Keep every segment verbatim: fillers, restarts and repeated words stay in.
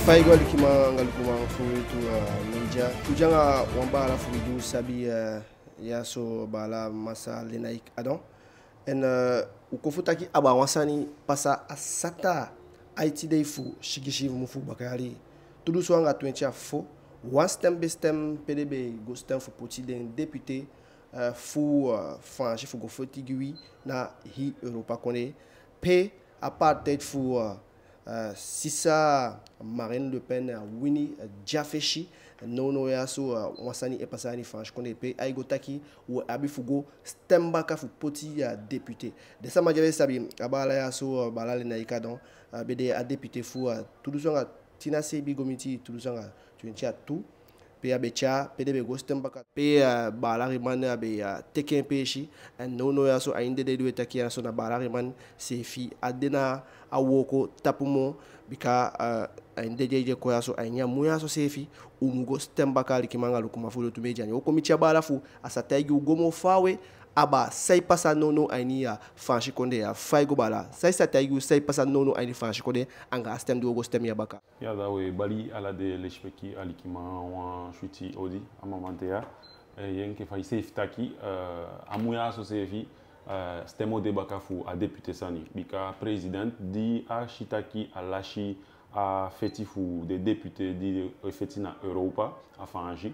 Fa i go, alikiman anga lukuman fu Wi Tu, eh, Media. U de anga wan baala fu wi di u sabi, eh, ya so, baala Massa Lenaïck Adam. En, eh, u kon fu taki abaa wan sani pasa a sata, aiti dei fu sigisi mun fu baka yali tu dunsu anga twenti a fo. Wan stem be stem pe den be go stem fu poti den député, eh, fu, eh, Faansi fu go feti gi wi na hii Europa kondee. Pe a partij fu, eh, eh, sisa Marine Le Pen, eh, wini, eh, de a fesi. Nownow ya so, eh, wan sani e pasa a ini Faansi kondee pe ai go taki u abi fu go stem baka fu poti, eh, député. Den sama di á be sabi, a baala ya so, eh, baala Lenaïck Adam, eh, be de a député fu, eh, tu dunsu anga tin a seibin go miti tu dunsu anga twenti a tu. Pe a be tyai, pe den be go stem baka. Pe, eh, baala Rimane a be, eh, teke en peesi. En nownow ya so, a ini den dei di we taki ya so, na baala Rimane seefi á de na a wooko tapu moo. Bika, eh, a ini den dei di e kon ya so, a ini a mun ya so seefi, u mu go stem baka, alikiman anga lukuman fu Wi Tu Media. Ne u kon miti a baala fu a sa taigi u go moo faawe abaa sai pasa nownow a ini a Faansi kondee ya. Fa i go, baala? Sai sa taigi u sai pasa nownow a ini Faansi kondee anga a stem di wo go stem ya baka? Ya, da we bali ala den lesipeki alikiman wan switi odi a mamanten ya. Eh, enke fa i seefi taki, eh, a mun ya so seefi, eh, stem o de baka fu a député sani. Bika president di a si taki a lasi a feti fu den député di e feti na Europa, a Faansi,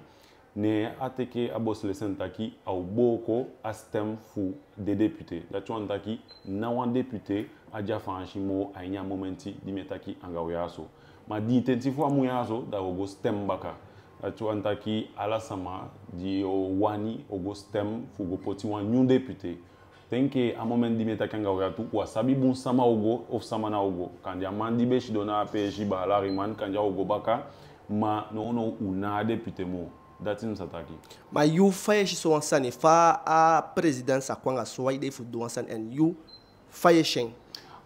ne a teke a boselessen taki a o booko a stem fu den député. Dati wani taki ná wan député á de a Faansi moo a ini a momenti di mi e taki anga u ya so. Ma diitenti fu a mun ya so, da wo go stem baka. Dati wani taki ala sama di o wani o go stem fu go poti wan nyun député. Te enke a momenti di mi e taki anga u ya tu, u á sabi bun sama o go ofu sama ná o go. Kande a man di be sidon na a peesi, baala Rimane, kande a o go baka. Ma nownow u ná a député moo. Dati mi sa taki. Ma yu, fa i e si sowan sani, fa a president sa kon anga sowan idei fu du wan sani, en yu, fa i e si en?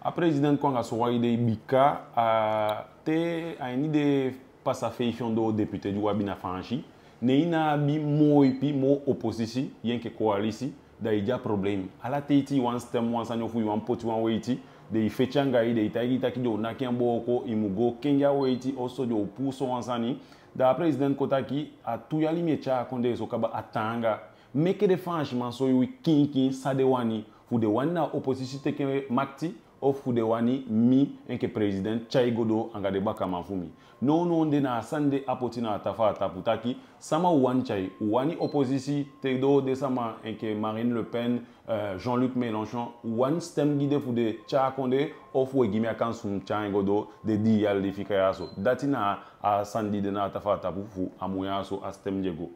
A president kon anga sowan idei bika, a, te a ini den pasa feifi ondoo député di u abi na Faansi, ne i ná abi moo ipi, moo oposisi, enke koalisi, da i de a problem. Ala ten i wani stem wan sani ofu i wani poti wan weiti, den e feti anga i, den e taigi i taki den o naki en booko, i mu go kengi a weiti, ofuso den o puu sowan sani. Da a president kon taki, a tu yali mi e tyai a kondee so kaba, a taanga. Meke den Faansiman soi wi kiinkiin san den wani, fu den wani na oposisi teke makiti, ofu fu den wani mi enke president tyai go doo anga den bakaman fu mi. Nownow de na a sani de a poti na a tafaa tapu taki, sama u wani tyai, u wani oposisi te doo den sama enke Marine Le Pen, eh, Jean-Luc Mélenchon, u wani stem gi den fu den tyai a kondee, ofu we gi mi a kansi fu mi tyai en go doo den dii yali di fika ya so. Dati na a sani di de na a tafaa tapu fu a mun ya so, a stem di e go.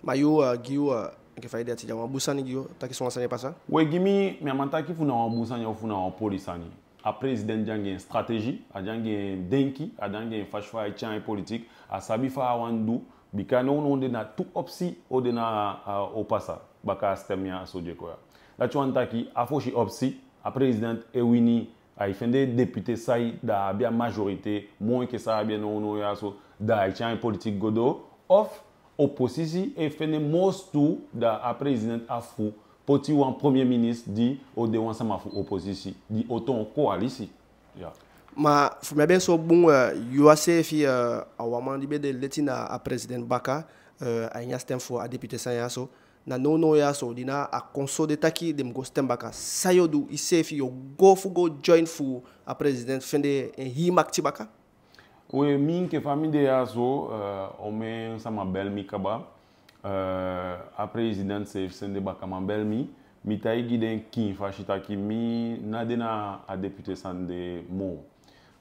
Ma yu, eh, gi yu, eh, enke fa i de a tide, a wan bun sani gi yu taki sowan sani e pasa? We, gi mi, mi á man taki fu na wan bun sani ofu na wan poli sani. A president de anga en stratégie, a de anga en denki, a de anga en fasi fa ai tyai en politik, a sabi fa a wani du, bika nownow de na tu opsi o de na, a, o pasa baka a stem ya so di e kon ya. Dati wani taki a fosi opsi, a president e wini, ai fende député sai, da a abi a majorité moo enke san a abi en nownow ya so, da ai tyai en politik go doo, ofu oposisi e fende moo sutuu, da a president abi fu poti wan premier ministre di o de wan sama fu oposisi, di o toon koalisi. Ya. Ma fu mi á be si so bun, eh, yu a seefi, eh, a wan man di be de leti na a president baka, eh, a ini a stem fu a député sani ya so. Na nownow ya so, di na a kon so de taki den mu go stem baka, san yo du? I seefi yo go fu go join fu a president fende en hii makiti baka? We, mi enke fa mi de ya so, eh, omen sama bel mi kaba. Eh, a president seefi sende bakaman bel mi. Mi taigi den kiin fasi taki mi ná de na a député sani de moo.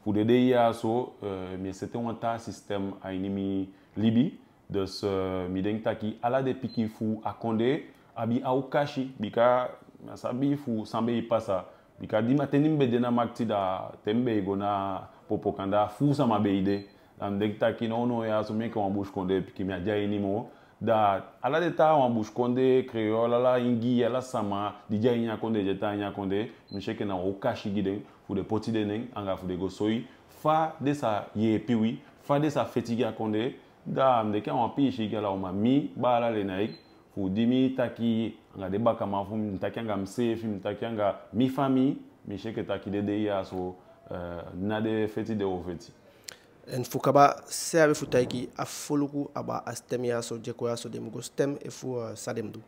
Fu den dei ya so, eh, mi e sete wan taa sistem a ini mi libi. Dus, eh, mi denki taki ala den pikin fu a kondee abi a okasi, bika mi á sabi fu san be e pasa. Bika di mi, a ten di mi be de na makiti, da te mi be e go na popo kanda, fuu sama be e de. Da mi denki taki nownow ya so mi enke wan busikondee pikin, mi á de a ini moo. Da ala den taawan, busikondee, créole, ala Ingi, ala sama di de a ini a kondee, di e tan a ini a kondee, mi si enke na wan okasi gi den, fu den poti den nen anga fu den go soi fa den sa yeepi wi, fa den sa feti gi a kondee. Da mi denki a wan piisii gi ala uman, mi, baala Lenaïck, fu di mi taki anga den bakaman fu mi, mi taki anga miseefi, mi taki anga mi famii, mi si enke taki den dei ya so, eh, na den feti den o feti. En fu kaba, san i abi fu taigi a foluku abaa a stem ya so di e kon ya so, den mu go stem efu, eh, san den mu du?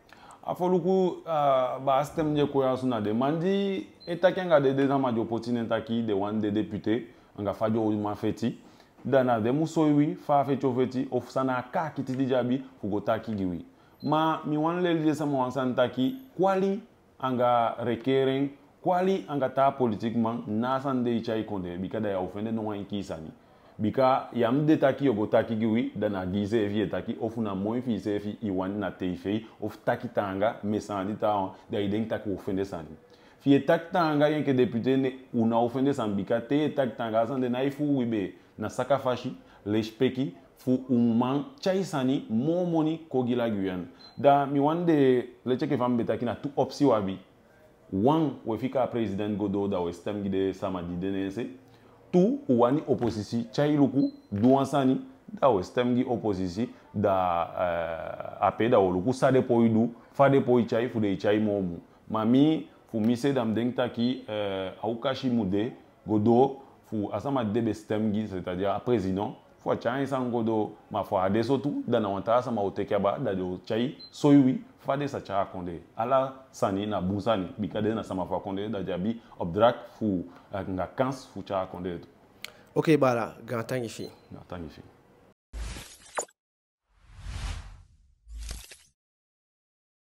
A foluku, eh, abaa a stem di e kon ya so, na den man di e taki anga den, den sama di o poti nen taki den wani de député, anga fa den o man feti. Da na den mu soi wi fa a feti o feti, ofu san na a kaakiti di den abi fu go taki gi wi. Ma mi wani leli den sama wan sani taki, kwali anga regering, kwali anga taa politikiman, ná a sani de e tyai kondee, bika da yu o fende no wan enkii sani. Bika yu á mu de taki yu o go taki gi wi, da na gi iseefi yu e taki, ofu na moi fi iseefi i wani na tv, ofu taki taanga, mesaani taawan, da i denki taki u o fende sani. Fi i e taki taanga yu enke député, ne u ná o fende sani, bika te yu e taki taanga, a sani de ná e fuu wi bee, na saka fasi, lesipeki, fu u man tyai sani, moo moni kon gi la Guyane. Da mi wani de, leti enke fa mi be taki, na tu opsi u abi. Wan, u e fika a president go doo, da u e stem gi den sama di de ne en se. Tu, u wani oposisi tyai luku, du wan sani, da u e stem gi oposisi, da, eh, ape da u o luku san den poi du, fa den poi tyai, fu den e tyai moo bun. Ma mi, fu mi se, da mi denki taki, eh, a okasi mu de go doo fu a sama di den be stem gi, c'est-à-dire a president, fu a tyai en sani go doo, ma fu a á de so tu, da na wan taa sama o teke abaa, da den o tyai soi wi fa den sa tyai a kondee. Ala sani na bun sani, bika den na sama fu a kondee, da den abi opdracht fu, eh, anga kans fu tyai a kondee tu. Oke baala, gaantangi fi i. Gaantangi fi i.